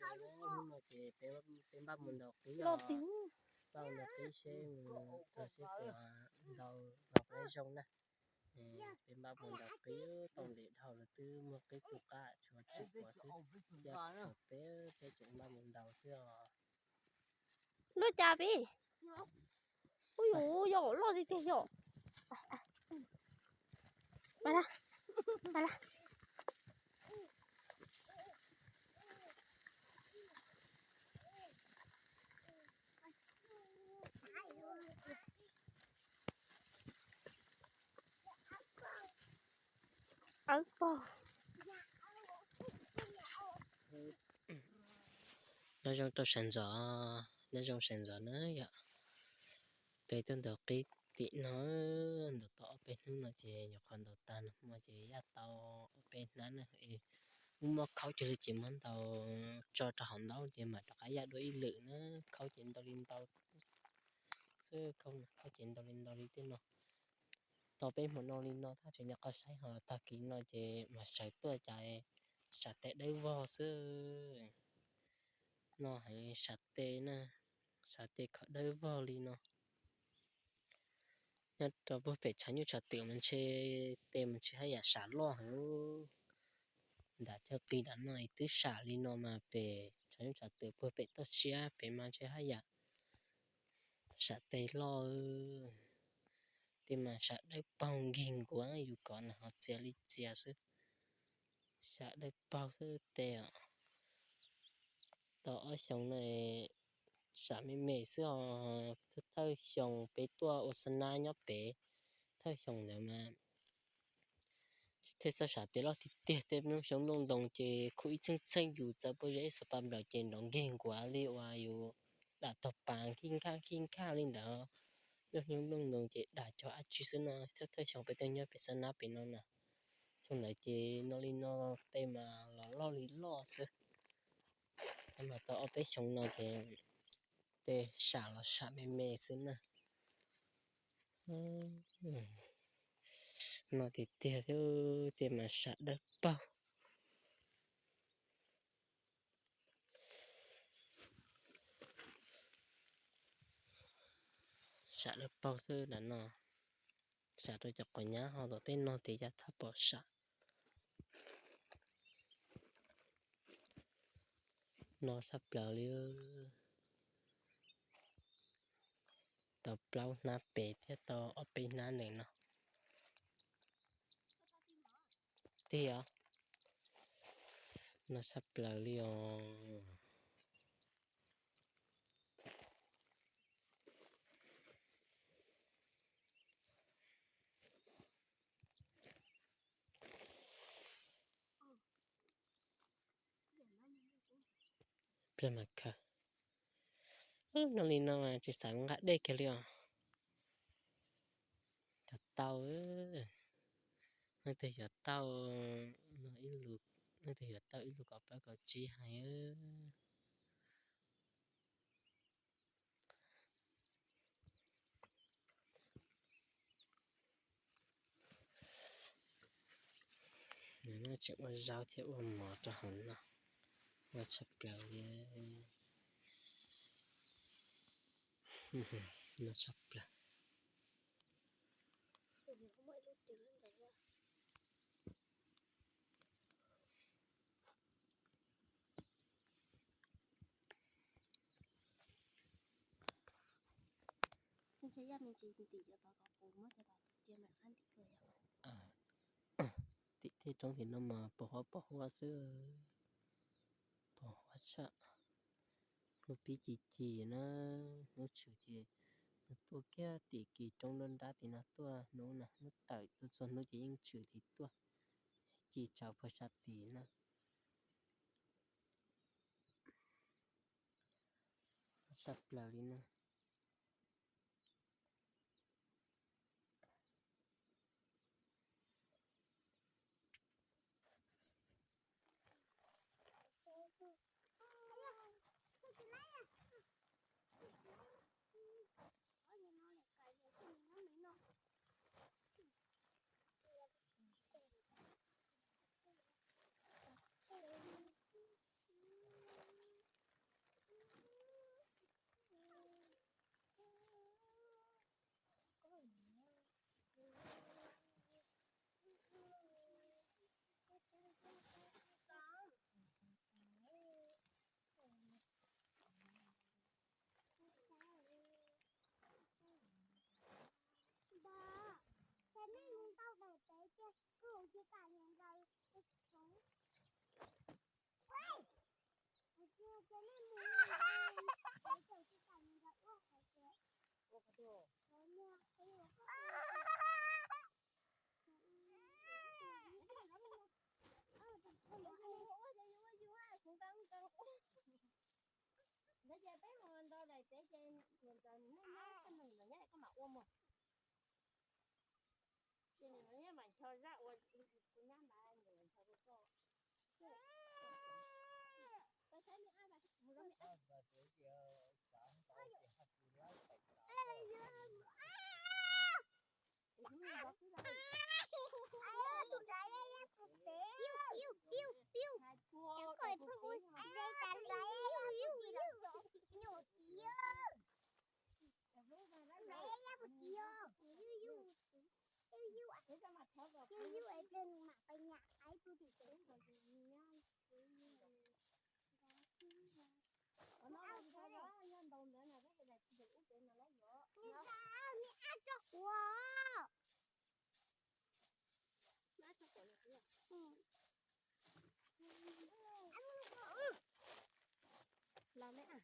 Hnub no ces peb, peb npaj mus ntaus qib os, npaj mus ntaus qib seb txog seb puas ntaus, ntaus qib zoo na. Peb npaj mus ntaus qib, tau ntev dhau lawm twb muaj qib tu qab tshuav tsib puas xwb, yog tshuav peb, peb tseem npaj mus ntaus xwb os. Lub cas pib? Ui yus, yog loj tiag tiag yom. Nyob zoo rau sawv ntxov, nyob zoo sawv ntxov na yom. Peb tuaj ntaus qib tim no, ntaus tau ob peb hnub no ces nyuam qhuav ntaus tag nag hmo ces yaj tau ob peb hnab na. Kuj muaj khaub cog li ces muab ntaus tso rau hauv ntaub ces mam rov qab yaj dua ib lwm na. Khaub ces ntau li ntau xwb, khaub ces ntau li ntau li tej no. Tau peb hmo no li no tab sis nyuam qhuav saib ho tag kis no ces mas sawv tuaj cas sam tes dawb vog xwb. No heev sam tes na, sam tes kho dawb vog li no. Nyob rau puag pem tshav nyuj tshav twm mas ntshe tes mas ntshe haj yam sam loj heev. Nram cog qis nram no twb sam li no mas pem tshav nyuj tshav twm puag pem toj siab pem mas ntshe haj yam sam tes loj. Tej mas sam dawb paug nkig nkuav, yus kov na ho txias li txias xwb. Sam dawb paug xwb tes os. Tau ob xyoos no sam me me xwb os. Thawj xyoo peb tuaj ua xa nab nyob pem, thawj xyoo ntawd mas thiaj xav sam tes loj tiag tiag. Tej hnub xyoob nplooj ntoos ces khuj ib txheej txheej yus txawv pob zeb xav pas nplaws ces nrov nkig nkuav li uas yus dam tog pas khib nkhaj khib nkhaj li ntawd. Lub xyoob nplooj ntoos ces dam cov dab tsi xwb no. Thawj xyoo peb tuaj nyob pem xa nab pem no na, xyoo ntawd ces no li no tej mas los loj li loj xwb. Tab mas tau ob peb xyoo no ces tej sam los sam me me xwb na. No tiag tiag thiab, tej mas sam dawb paug. Sam dawb paug xwb ntawm no. Sam rau cov quav nyab ho tom tej no tias yaj thaj pom sam. No sab plaws li. Tau plaub hnab pem thiab tau ob peb hnab ntawm no. Tiag, no sab plaws li os. Pliag mas khaws. No li no mas tsis xav nqa dej kiag li os. Cov tauj, leej twg yuav tauj, leej twg yuav tauj ib lus kaum plaub kaum tsib heev. Nws no tseem ua zaub thiab ua mov rau hauv no, ua tshaj plaws li. No tshaj plaws. Tim tej roob tim no mas pos huab pos huab xwb, pos huab tshaj. Hnub pib ci ci na, hnub tshwm ces nws tuaj kiag tim kis roob nruab nrab tim no tuaj, hnub na hnub tawm txhua txhua hnub ces yeej tshwm tim tuaj, ci tsaus puag sab tid na. Sab plaws li na. Ntawd ces peb mus nto daim tsev ces niam ntxawm neb nyob koj nws los nyob koj mam ua mus. Ces nws los nyob mam ncho zaj ua kuv nyab ntawd nws los ncho rau koj. Los me a.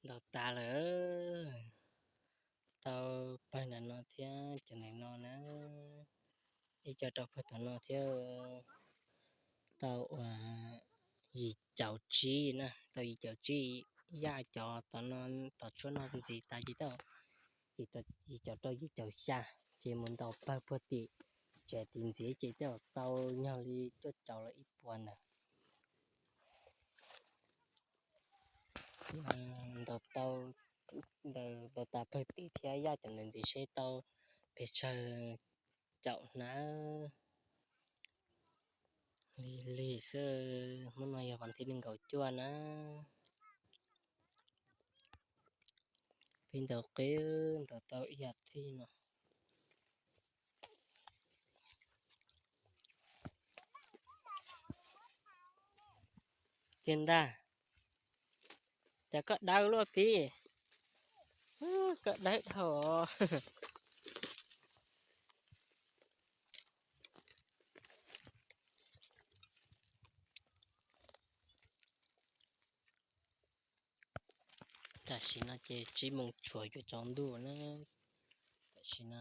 Ntaus tas lawm. Tau pawg ntawm no thiab cov ntawm no na. Ib co rau pawg tom no thiab. Tau ua yim caum tsib na, tau yim caum tsib yaj cov tom no, tom tshuab no ntxiv tas ces tau yim caum rau yim caum xya, ces mus ntaus pawg puag tim tsev tim ntxiv ces tej zaum tau nyog li cuaj caum los ib puas ntawd. Ntaus tau, ntaus tas pawg tim thiab yaj cov ntawd ntxiv seb tau pes tsawg caum hnab. Lig lig xwb, hnub no yog vas thib nees nkaum cuaj na. Peb ntaus qib, ntaus tau ib yam thib no. Tiag ntag, cas koj dawb luaj Pib, koj dawb dhau. Tam sim no ces tsib moos tshuav yuav tsaus ntuj na. Tam sim no,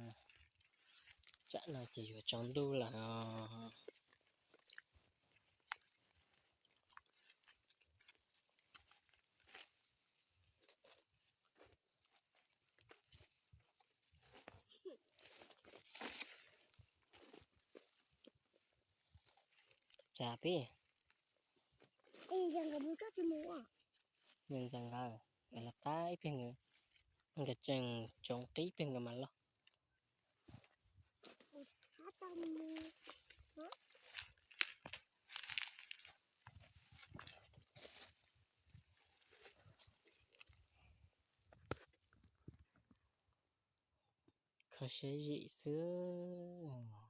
tsam no ces yuav tsaus ntuj lawm os. Txav peb, ntxeev nkawd, lawv qab ib pliag nkawd, nkawd tseem tsoov qib ib pliag nkawd mam los. Kho siab zim xwb.